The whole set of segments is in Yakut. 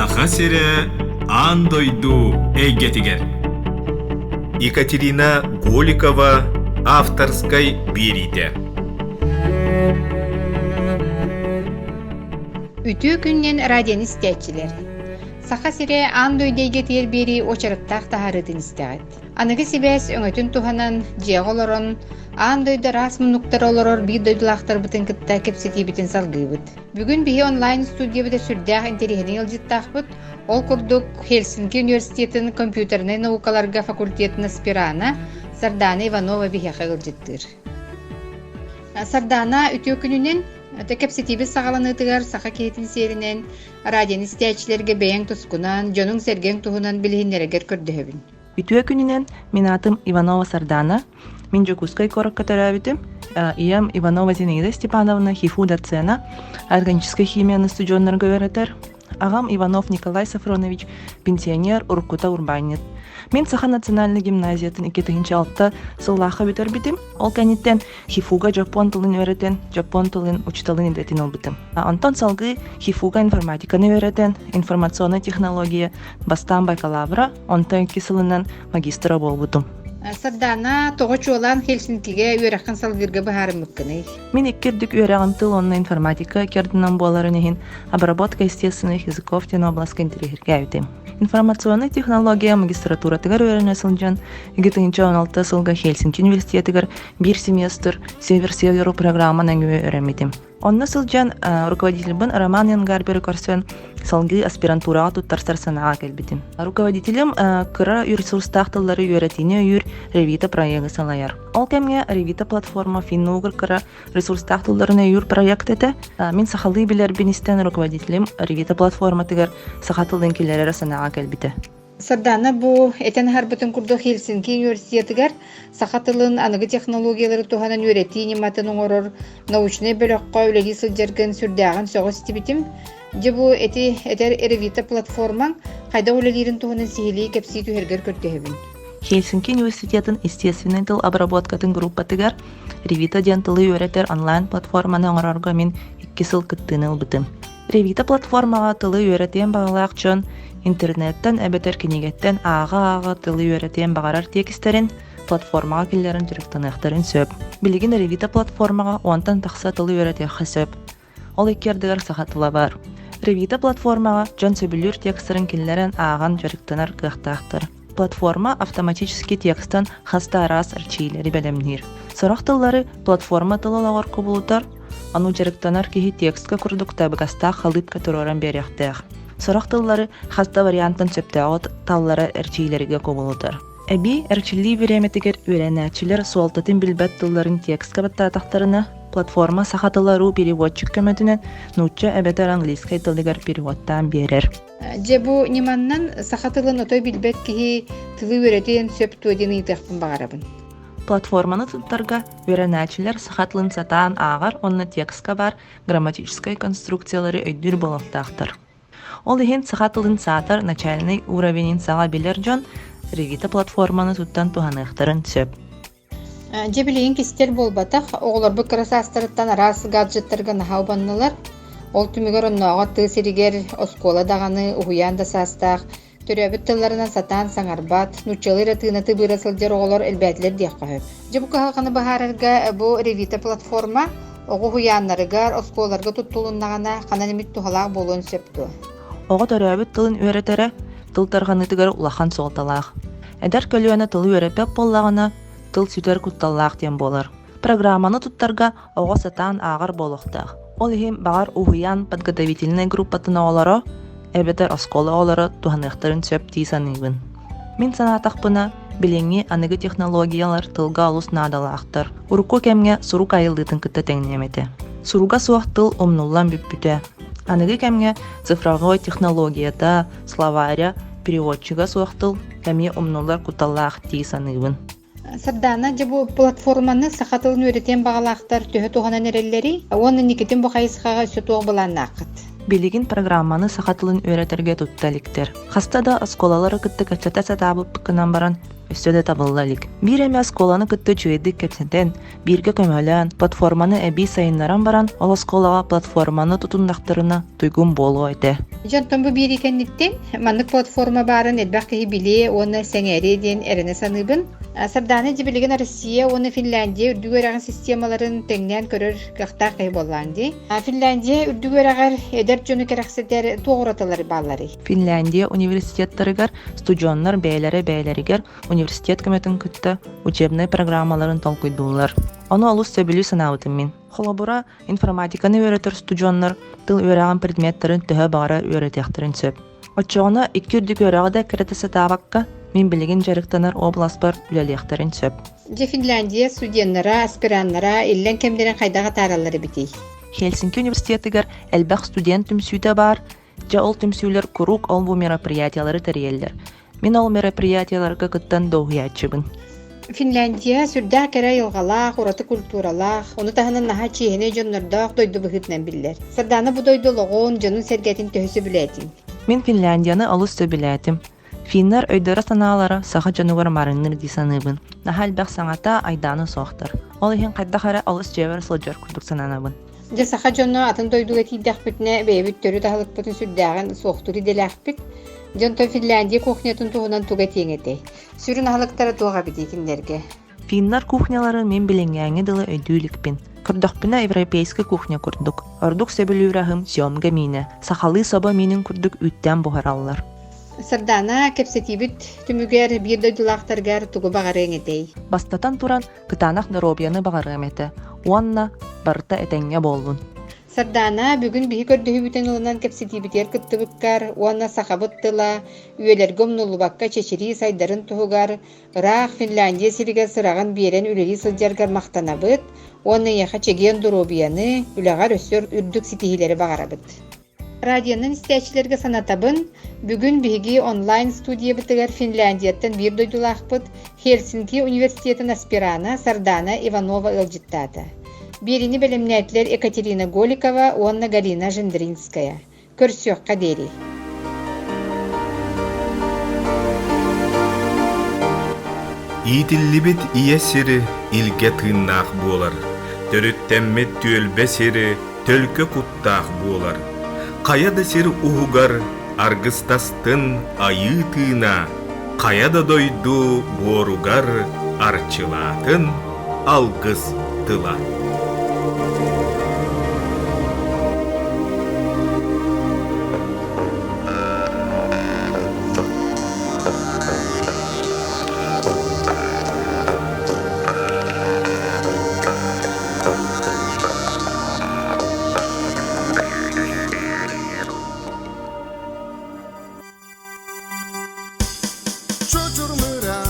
Саха сирэ аан дойду эйгэтигэр. Екатерина Голикова авторскай биэриитэ. Үтүө күннэн радионы истээччилэр! Саха сирэ аан дойду эйгэтигэр биэрии уочараттаах таһаарыытын истэҕит. Аныгы сибээс өҥөтүн туһанан, дьиэҕэ олорон, аан дойду араас муннуктара олорор биир дойдулаахтарбытын кытта кэпсэтиибитин салгыыбыт. Бүгүн биһи онлайн-студиябыта сүрдээх интэриэһинэй ыалдьыттаахпыт. Ол курдук, Хельсинки университетын компьютернай наукаларга факультетын аспирана Сардаана Иванова биһиэхэ ыалдьыттыыр. Сардаана, үтүө күнүнэн! Кэпсэтиибит саҕаланыытыгар саха киһитин сиэринэн радионы истээччилэргэ бэйэҥ тускунан, дьонуҥ-сэргэҥ туһунан билиһиннэрэргэр көрдөһөбүн. Үтүө күнүнэн, мин аатым Иванова Сардана. Мин Дьокуускай куоракка төрөөбүтүм. Ийэм Иванова Зинаида Степановна ХИФУ доцена, органическай химияны студеннарга үөрэтэр. Аҕам Иванов Николай Сафронович пенсионер, уруккута урбаанньыт. Мин Саха национальнай гимназиятын 2006 сыллаахха бүтэрбитим. Ол кэнниттэн ХИФУга дьоппуон тылын үөрэтэн, дьоппуон тылын учууталын идэтин ылбытым. Онтон салгыы ХИФУга информатиканы үөрэтэн, информационнай технология бастаан бакалавра, онтон икки сылынан магистра буолбутум. Сардаана, тоҕо чуолаан Хельсинкигэ үөрэххин салгыырга быһаарыммыккыный? Мин икки үрдүк үөрэҕим тыл уонна информатика икки буоларын иһин обработка естественных языков диэн областка интэриэһиргээбитим. Информационнай технология магистратуратыгар үөрэнэ сылдьан, 2016 сылга Хельсинки университетыгар биир семестр Север-Северу программа нөҥүө үөрэммитим. Онно сылдьан руководительбын Роман Янгарберы көрсөн салгыы аспирантураҕа туттарсар санааҕа кэлбитим. Руководителим кыра ресурстаах тыллары үөрэтиини өйүүр Ревита проегы салайар. Ол кэмҥэ Ревита платформа финно-угр кыра ресурстаах тылларын өйүүр проект этэ. Мин сахалыы билэрбин истэн руководителим Ревита платформатыгар саха тылын киллэрэрэ санааҕа кэлбитэ. Сардаана бу этэн аһарбытын курдук Хельсинки университетыгар саха тылын аныгы технологиялары туһанан үөрэтии ньыматын оҥорор научнай бөлөххө үлэлии сылдьаргын сүрдээҕин сөҕө истибитим. Дьэ бу эти этэр Ревита платформаҥ хайдах үлэлиирин туһунан сиһилии кэпсии түһэргэр көрдөһөбүн. Хельсинки университетын естественнэй тыл обработкатын группатыгар Ревита диэн тылы үөрэтэр онлайн-платформаны оҥорорго мин икки сыл кыттыыны ылбытым. Ревита платформаҕа тылы үөрэтиэн баҕалаах дьон интернеттэн эбэтэр кинигэттэн ааҕа-ааҕа тылы үөрэтиэн баҕарар тиэкистэрин платформаҕа киллэрэн дьарыктаныахтарын сөп. Билигин Ревита платформаҕа уонтан тахса тылы үөрэтиэххэ сөп. Ол икки ардыгар саха тыла баар. Ревита платформаҕа дьон сөбүлүүр текстарын киллэрэн ааҕан дьарыктанар кыахтаахтар. Платформа автоматически текстан хас да араас эрчийиилэри бэлэмниир. Сорох тыллары платформа тыл олоҕор кубулутар, ону дьарыктанар киһи текстка курдук табыгастаах халыыпка туруоран биэриэхтээх. Сорох тыллары хас да вариантан сөптөөҕү таллара эрчийиилэргэ кубулутар. Эбии эрчиллии бириэмэтигэр үөрэнээччилэр суолтатын билбэт тылларын текстка баттаатахтарына, платформа саха тыла ру переводчик көмөтүнэн нуучча эбэтэр английскай тылыгар переводтаан биэрэр. Дьэ бу ньыманнан саха тылын отой билбэт киһи тылы үөрэтиэн сөп дуо диэн ыйытыахпын баҕарабын. Платформаны туттарга үөрэнээччилэр саха тылын сатаан ааҕар уонна текстка баар грамматическай конструкциялары өйдүүр буолуохтаахтар. Ол иһин саха тылын саатар начальнай уровенин саҥа билэр дьон Ревита платформаны туттан туһаныахтарын сөп. Дьэ билигин кистэл буолбатах, оҕолорбут кыра саастарыттан араас гаджеттарга наһаа убаннылар. Ол түмүгэр оннооҕор тыа сиригэр оскуола даҕаны, уһуйаан да саастаах, төрөөбүт тылларынан сатаан саҥарбат, нууччалыы эрэ тыына тыбыыра сылдьар оҕолор элбээтилэр диэххэ сөп. Дьэ бу кыһалҕаны быһаарарга бу Ревита платформа оҕо уһуйааннарыгар, оскуолаларга туттулуннаҕына ханан эмит туһалаах буолуон сөп дуо? Оҕо төрөөбүт тылын үөрэтэрэ тыл тарҕаныытыгар улахан суолталаах. Эдэр көлүөнэ тылы үөрэппэт буоллаҕына, тыл сүтэр кутталлаах диэн буолар. Программаны туттарга оҕо сатаан ааҕар буолуохтаах. Ол иһин баҕар уһуйаан подготовительнай группатын оҕолоро эбэтэр оскуола оҕолоро туһаныахтарын сөп дии саныыбын. Мин санаатахпына, билиҥҥи аныгы технологиялар тылга олус наадалаахтар. Урукку кэмҥэ сурук айыллыытын кытта тэҥниэм этэ. Суруга суох тыл умнуллан бүппүтэ. Аныгы кэмҥэ цифровой технологията, словаря, переводчига суох тыл эмиэ умнуллар кутталлаах дии саныыбын. Сардаана, дьэ бу платформаны саха тылын үөрэтиэн баҕалаахтар төһө туһанан эрэллэрий? Уонна инникитин бу хайысхаҕа өссө туох былааннааххыт? Билигин программаны саха тылын үөрэтэргэ тутта иликтэр. Хаста да оскуолалары кытта кэпсэтэ сатаабыппыт гынан баран, өссө да табылла илик. Биир эмэ оскуоланы кытта үчүгэйдик кэпсэтэн, бииргэ көмөлөөн, платформаны эбии сайыннаран баран, ол оскуолаҕа платформаны тутуннахтарына туйгун буолуо этэ. Дьэ, онтон бу биэрии кэнниттэн маннык платформа баарын элбэх киһи билиэ уонна сэҥээриэ диэн эрэнэ саныыбын. Сардаана дьэ билигин Россия уонна Финляндия үрдүк үөрэҕин системаларын тэҥнээн көрөр кыахтаах киһи буоллаҕыҥ дии. Финляндия үрдүк үөрэҕэр эдэр дьону кэрэхсэтэр туох уратылар баалларый? Финляндия университеттарыгар студеннар бэйэлэрэ бэйэлэригэр университет көмөтүн кытта учебнай программаларын толкуйдууллар. Ону олус сөбүлүү санаабытым мин. Холобура, информатиканы үөрэтэр студеннар тыл үөрэҕин предметтэрин төһө баҕарар үөрэтиэхтэрин сөп. Оччоҕуна икки үрдүк үөрэҕи да эккирэтэ сатаабакка, мин билигин дьарыктанар обласпар үлэлиэхтэрин сөп. Дьэ, Финляндия студеннара, аспираннара иллэҥ кэмнэрин хайдах атаараллар эбитий? Хельсинки университетыгар элбэх студент түмсүүтэ баар. Дьэ, ол түмсүүлэр куруук ол-бу мероприятиелары тэрийэллэр. Мин ол мероприятиеларга кыттан дуоһуйааччыбын. Финляндия сүрдээх кэрэ айылҕалаах, ураты культуралаах, ону таһынан наһаа чиэһинэй дьоннордоох дойду быһыытынан биллэр. Сардаана бу дойду олоҕун, дьонун-сэргэтин төһө сөбүлээтиҥ? Мин Финляндияны олус сөбүлээтим. Финнэр өйдөрө-санаалара саха дьонугар маарынныыр дии саныыбын. Наһаа элбэх саҥата, айдаана суохтар. Ол иһин хайдах эрэ олус дьиэбэр сылдьар курдук сананабын. Дьэ, саха дьоно атын дойдуга тиийдэхпитинэ, бэйэбит төрүт аһылыкпытын сүрдээҕин суохтуур идэлээхпит. Дьэ, онтон Финляндия кухнятын туһунан тугу этиэҥ этэй? Сүрүн аһылыктара туох эбитий кинилэргэ? Финнар кухняларын мин билиҥҥээҥҥи дылы өйдүү иликпин. Көрдөхпүнэ европейскай кухня курдук. Ордук сөбүлүүр аһым семга миинэ. Сахалыы собо миинин курдук үүттээн буһараллар. Сардаана, кэпсэтиибит түмүгэр биир дойдулаахтаргар тугу баҕарыаҥ этэй? Бастатан туран, кытаанах доруобуйаны баҕарыам этэ уонна барыта этэҥҥэ буоллун. Сардаана, бүгүн биһи көрдөһүүбүтүн ылынан кэпсэтиибитигэр кыттыбыккар уонна сахабыт тыла үйэлэргэ умнуллубакка чэчирии сайдарын туһугар ыраах Финляндия сиригэр сыраҕын биэрэн үлэлии сылдьаргар махтанабыт уонна эйиэхэ чэгиэн доруобуйаны, үлэҕэр өссө үрдүк ситиһиилэри баҕарабыт. Радионан истээччилэргэ санатабын, бүгүн биһиги онлайн-студиябытыгар Финляндияттан биир дойдулаахпыт, Хельсинки университетын аспирана Сардана Иванова ыалдьыттаата. Биэриини бэлэмнээтилэр Екатерина Голикова уонна Галина Жендринская. Көрсүөххэ диэри. Иитиллибит ийэ сири илгэ тыыннаах буолар, төрүттэммит түөлбэ сири төлкө куттаах буолар. Хайа да сир уһугар аргыстастын айыы тыына, хайа да дойду буоругар арчылаатын алгыс тыла. Чочурмыра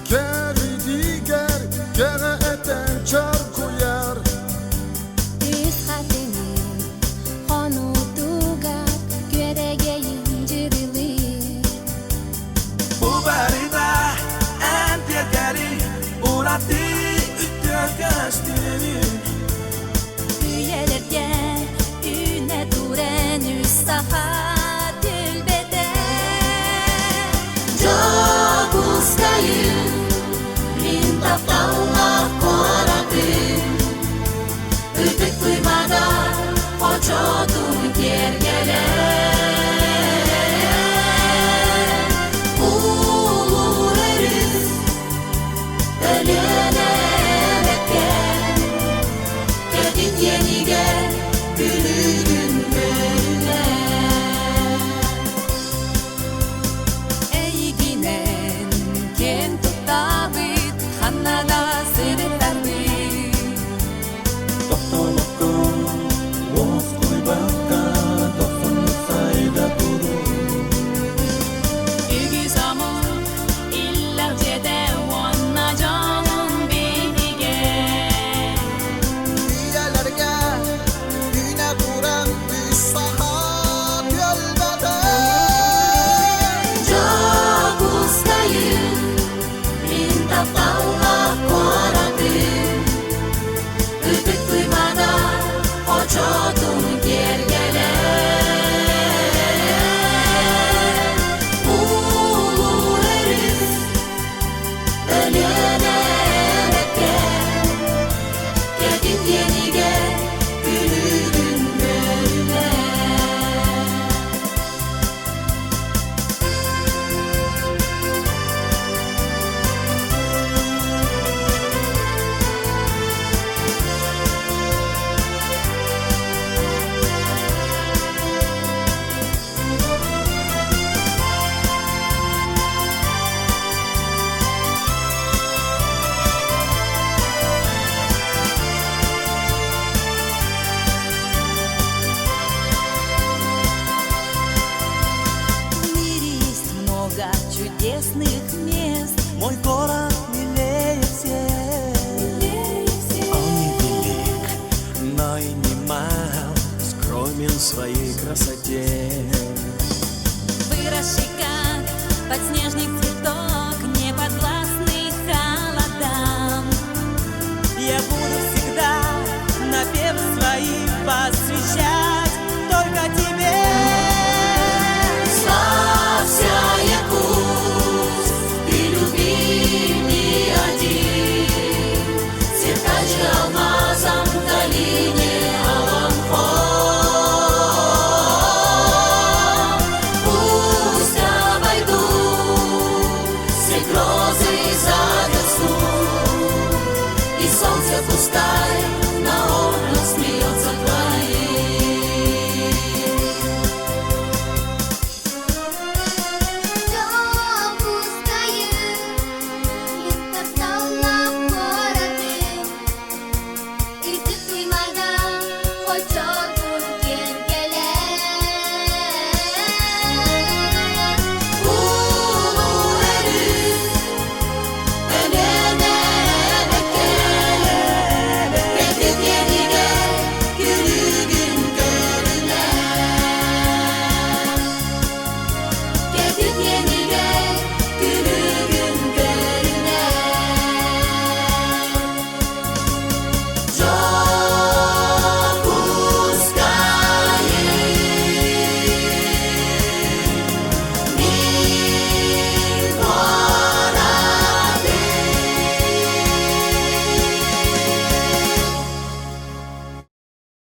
кэридигэр кэҕэ этэн чоргуйар Үс хатыҥын хонуутугар күөрэгэйин дьырылыыр Бу барыта эн тиэргэри ураты үтүө көстүү Үйэлэргэ үүнэ туран үс саха түлбэтэ Дьокуускайым мин тапталлаах куоратым Ытык Туймаада хочотун киэргэлэ Улуу өрүс Өлүөнэ эбэккэм Кэтит иэнигэр күлүгүн көрүнэ Эйигинэн киэн туттабыт ханна да. Выросший как подснежник.